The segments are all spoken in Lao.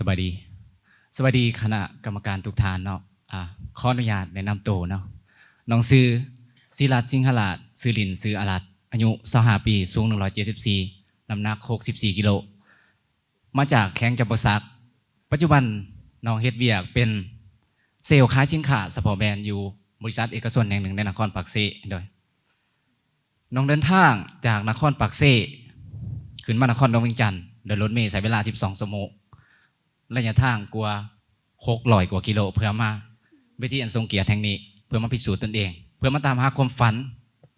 ບາຍດີ ສະບາຍດີຄະນະກຳມະການທຸກທ່ານເນາະ. ອາ ຂໍອະນຸຍາດແນະນຳໂຕເນາະ. ນ້ອງຊື່ ສີລັດ ສິງຫະລາດ, ຊື່ຫຼິ້ນຊື່ອາລັດ, ອາຍຸຊາວຫ້າປີ, ສູງໜຶ່ງຮ້ອຍເຈັດສິບສີ່, ນ້ຳໜັກຫົກສິບສີ່ກິໂລ, ມາຈາກແຂວງຈຳປາສັກ. ປັດຈຸບັນນ້ອງເຮັດວຽກເປັນເຊວຂາຍສິນຄ້າສະເພາະແບຣນຢູ່ບໍລິສັດເອກະຊົນແຫ່ງໜຶ່ງໃນນະຄອນປາກເຊ. ໂດຍ ນ້ອງເດີນທາງຈາກນະຄອນປາກເຊ ຂຶ້ນມານະຄອນຫຼວງວຽງຈັນ ໂດຍລົດເມໃຊ້ເວລາສິບສອງຊົ່ວໂມງ, ໄລຍະທາງກວ່າຫົກຮ້ອຍກວ່າກິໂລ ເພື່ອມາເວທີອັນຊົງກຽດແຫ່ງນີ້ ເພື່ອມາພິສູດຕົນເອງ, ເພື່ອມາຕາມຫາຄວາມຝັນ.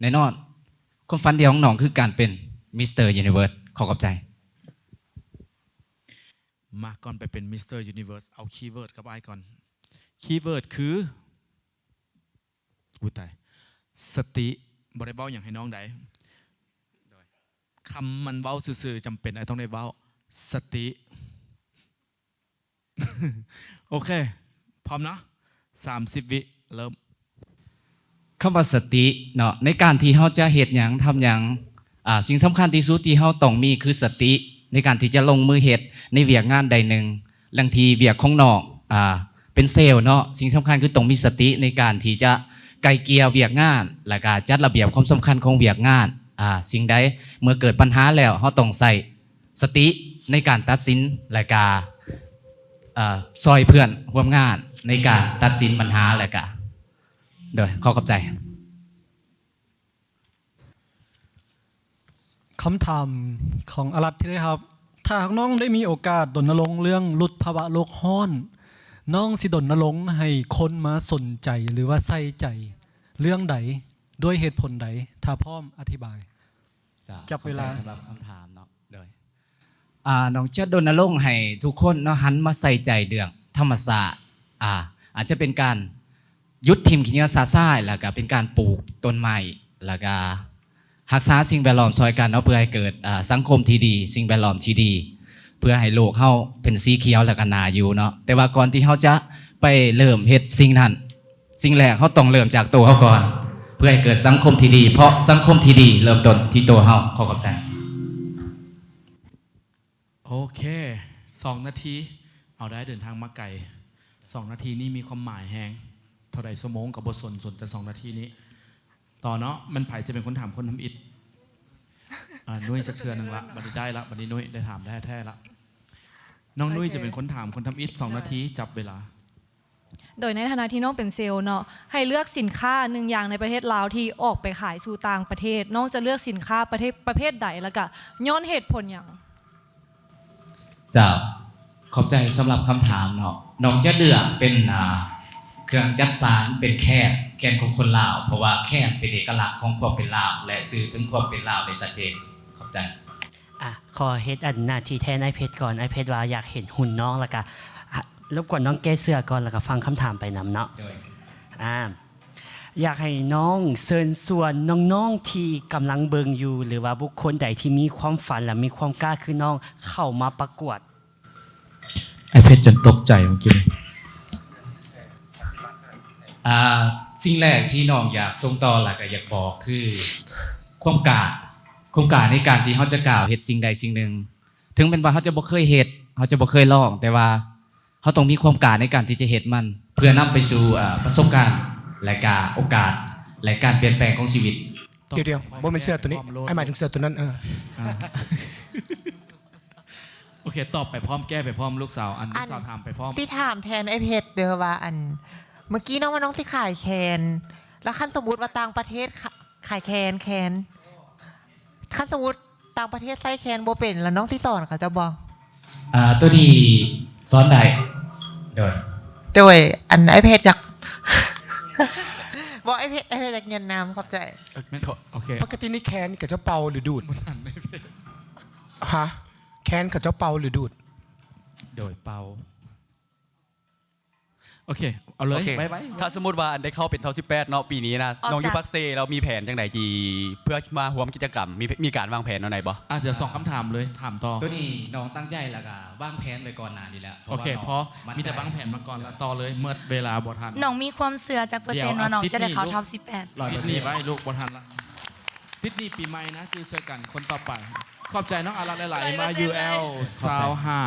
ແນ່ນອນ ຄວາມຝັນດຽວຂອງນ້ອງຄືການເປັນ Mister Universe. ຂໍຂອບໃຈ. ມາ ກ່ອນໄປເປັນ Mister Universe ເອົາຄີເວີດກັບອ້າຍກ່ອນ. ຄີເວີດຄື ອຸຍຕາຍ ສະຕິ. ບໍ່ໄດ້ເວົ້າຫຍັງໃຫ້ນ້ອງໃດ. ຄຳມັນເວົ້າຊື່ໆ ຈຳເປັນອ້າຍຕ້ອງໄດ້ເວົ້າ ສະຕິ. ໂອເຄ ພ້ອມເນາະ ສາມສິບວິ ເລີ່ມ. ຄຳວ່າສະຕິເນາະ ໃນການທີ່ເຮົາຈະເຮັດຫຍັງ ທຳຫຍັງ ອາ ສິ່ງສຳຄັນທີ່ສຸດທີ່ເຮົາຕ້ອງມີຄືສະຕິ ໃນການທີ່ຈະລົງມືເຮັດໃນວຽກງານໃດໜຶ່ງ. ດັ່ງທີ່ວຽກຂອງນ້ອງ ອາ ເປັນເຊວເນາະ, ສິ່ງສຳຄັນຄືຕ້ອງມີສະຕິໃນການທີ່ຈະໄກ່ເກ່ຍວຽກງານ ແລະກະຈັດລະບຽບຄວາມສຳຄັນຂອງວຽກງານ. ອາ ສິ່ງໃດເມື່ອເກີດບັນຫາແລ້ວ ເຮົາຕ້ອງໃຊ້ ສະຕິໃນການຕັດສິນ ແລະກະ ເອີ ຊ່ອຍເພື່ອນຮ່ວມງານໃນການຕັດສິນບັນຫາ ແລະກະ ໂດຍ ຂໍຂອບໃຈ. ຄຳຖາມຂອງອາລັດທີ່ໄດ້ຮັບ, ຖ້າຫາກນ້ອງໄດ້ມີໂອກາດດົນນະລົງເລື່ອງຫຼຸດພາວະໂລກຮ້ອນ, ນ້ອງຊິດົນນະລົງໃຫ້ຄົນມາສົນໃຈ ຫຼືວ່າໃສ່ໃຈເລື່ອງໃດ? ດ້ວຍເຫດຜົນໃດ? ຖ້າພ້ອມອະທິບາຍ. ເຈົ້າ ຈັບເວລາ. ຂອບໃຈສຳລັບຄຳຖາມເນາະ. ໂດຍ ອາ ນ້ອງຈະດົນນະລົງໃຫ້ທຸກຄົນເນາະ ຫັນມາໃສ່ໃຈເລື່ອງທຳມະຊາດ. ອາ ອາດຈະເປັນການຢຸດຖິ້ມຂີ້ເຫຍື້ອຊະຊາຍ ແລ້ວກະເປັນການປູກຕົ້ນໄມ້ ແລ້ວກະຮັກສາສິ່ງແວດລ້ອມຊ່ອຍກັນເນາະ ເພື່ອໃຫ້ເກີດ ອາ ສັງຄົມທີ່ດີ ສິ່ງແວດລ້ອມທີ່ດີ ເພື່ອໃຫ້ໂລກເຮົາເປັນສີຂຽວ ແລ້ວກະໜ້າຢູ່ເນາະ. ແຕ່ວ່າກ່ອນທີ່ເຮົາຈະໄປເລີ່ມເຮັດສິ່ງນັ້ນ ສິ່ງແລກເຮົາຕ້ອງເລີ່ມຈາກໂຕເຮົາກ່ອນ ເພື່ອໃຫ້ເກີດສັງຄົມທີ່ດີ ເພາະສັງຄົມທີ່ດີເລີ່ມຕົ້ນທີ່ໂຕເຮົາ. ຂໍຂອບໃຈ. ໂອເຄ ສອງນາທີ ເອົາໄດ້ ເດີນທາງມາໄກ. ສອງນາທີນີ້ມີຄວາມໝາຍແຮງ ເທົ່າໃດຊົ່ວໂມງກໍບໍ່ສົນ ສົນແຕ່ສອງນາທີນີ້. ຕໍ່ເນາະ ແມ່ນໃຜຈະເປັນຄົນຖາມຄົນທຳອິດ? ອາ ນຸ້ຍຈັກເທື່ອໜຶ່ງລະ ບັດນີ້ໄດ້ລະ ບັດນີ້ນຸ້ຍໄດ້ຖາມແທ້ໆລະ. ນ້ອງນຸ້ຍຈະເປັນຄົນຖາມຄົນທຳອິດ ສອງນາທີ ຈັບເວລາ. ໂດຍໃນຖານະທີ່ນ້ອງເປັນເຊວເນາະ ໃຫ້ເລືອກສິນຄ້າໜຶ່ງຢ່າງໃນປະເທດລາວທີ່ອອກໄປຂາຍສູ່ຕ່າງປະເທດ, ນ້ອງຈະເລືອກສິນຄ້າປະເທດ ປະເພດໃດ ແລ້ວກະຍ້ອນເຫດຜົນຫຍັງ? ເຈົ້າ ຂອບໃຈສຳລັບຄຳຖາມເນາະ. ນ້ອງຈະເລືອກເປັນ ອາ ເຄື່ອງຈັກສານ ເປັນແຄນ, ແຄນຂອງຄົນລາວ, ເພາະວ່າແຄນເປັນເອກະລັກຂອງຄວາມເປັນລາວ ແລະ ສື່ເຖິງຄວາມເປັນລາວໄດ້ຊັດເຈນ. ຂອບໃຈ. ອ່ະ ຂໍເຮັດອັນໜ້າທີ່ແທນອ້າຍເພັດກ່ອນ. ອ້າຍເພັດວ່າຢາກເຫັນຫຸ່ນນ້ອງ ແລ້ວກະ ອະ ລົບກວນນ້ອງແກ້ເສື້ອກ່ອນ ແລ້ວກະຟັງຄຳຖາມໄປນຳເນາະ. ໂດຍ ອ່າ ຢາກໃຫ້ນ້ອງເຊີນຊວນນ້ອງໆທີ່ກຳລັງເບິ່ງຢູ່ ຫຼືວ່າບຸກຄົນໃດທີ່ມີຄວາມຝັນ ແລະ ມີຄວາມກ້າຄືນ້ອງ ເຂົ້າມາປະກວດ. ອ້າຍເພັດຈົນຕົກໃຈເມື່ອກີ້. ອ່າ ສິ່ງແລກທີ່ນ້ອງຢາກສົ່ງຕໍ່ ແລ້ວກະຢາກບອກຄື ຄວາມກ້າ ຄວາມກ້າໃນການທີ່ເຮົາຈະກ້າວເຮັດສິ່ງໃດສິ່ງໜຶ່ງ. ເຖິງແມ່ນວ່າເຮົາຈະບໍ່ເຄີຍເຮັດ ເຮົາຈະບໍ່ເຄີຍລອງ ແຕ່ວ່າເຮົາຕ້ອງມີຄວາມກ້າໃນການທີ່ຈະເຮັດມັນ ເພື່ອນຳໄປສູ່ ເອີ ປະສົບການ ແລະກະໂອກາດ ແລະການປ່ຽນແປງຂອງຊີວິດ. ດຽວໆ ບໍ່ແມ່ນເສື້ອໂຕນີ້ ອ້າຍໝາຍເຖິງເສື້ອໂຕນັ້ນ. ເອີ ອ່າ ໂອເຄ ຕອບໄປພ້ອມ ແກ້ໄປພ້ອມ ລູກສາວ ອັນ ລູກສາວຖາມໄປພ້ອມ. ຊິຖາມແທນອ້າຍເພັດເດີວ່າ ອັນ ເມື່ອກີ້ນ້ອງວ່ານ້ອງຊິຂາຍແຄນ ແລ້ວຄັນສົມມຸດວ່າຕ່າງປະເທດ ຂະ ຂາຍແຄນ ແຄນ ຄັນສົມມຸດ ຕ່າງປະເທດໃຊ້ແຄນບໍ່ເປັນ ແລ້ວນ້ອງຊິສອນເຂົາເຈົ້າບໍ່? ອ່າ ໂຕນີ້ສອນໄດ້. ໂດຍ ໂດຍ ອັນ ອ້າຍເພັດຢາກ ບໍ່ ອ້າຍເພັດ ອ້າຍເພັດຢາກແນະນຳ. ຂອບໃຈ. ໂອເຄ ແມ່ນ ໂອເຄ ປົກກະຕິນີ້ແຄນເຂົາເຈົ້າເປົ່າ ຫຼື ດູດ? ບໍ່ທັນໄດ້ເຮັດ. ຮະ ແຄນເຂົາເຈົ້າເປົ່າ ຫຼື ດູດ? ໂດຍ ເປົ່າ. ໂອເຄ ເອົາເລີຍ ໂອເຄ ໄວໆ. ຖ້າສົມມຸດວ່າອັນໄດ້ເຂົ້າເປັນທັອບສິບແປດເນາະ ປີນີ້ນະ ອອກຈາກ ນ້ອງຢູ່ປາກເຊ ແລ້ວມີແຜນຈັ່ງໃດທີ່ ເພື່ອມາຮ່ວມກິດຈະກຳ ມີ ມີການວາງແຜນແນວໃດບໍ່? ອ່ະ ດຽວສອງຄຳຖາມເລີຍ ຖາມຕໍ່. ໂຕນີ້ນ້ອງຕັ້ງໃຈ ແລ້ວກະວາງແຜນໄວ້ກ່ອນໜ້ານີ້ແລ້ວ. ໂອເຄ ເພາະວ່ານ້ອງ ພໍ ມີແຕ່ວາງແຜນມາກ່ອນ ແລ້ວຕໍ່ເລີຍ ໝົດເວລາບໍ່ທັນ. ນ້ອງມີຄວາມເຊື່ອຈັກເປີເຊັນວ່ານ້ອງຈະໄດ້ເຂົ້າທັອບສິບແປດ? ດຽວອາທິດນີ້ ຮ້ອຍເປີເຊັນ ອາທິດນີ້ໄວ້ລູກ ບໍ່ທັນລະ. ອາທິດນີ້ປີໃໝ່ນະ ຈື່ຊ່ວຍກັນ ຄົນຕໍ່ໄປ. ຂອບໃຈນ້ອງອາລັດຫຼາຍໆ ມາ ຢູແອລ ຊາວຫ້າ.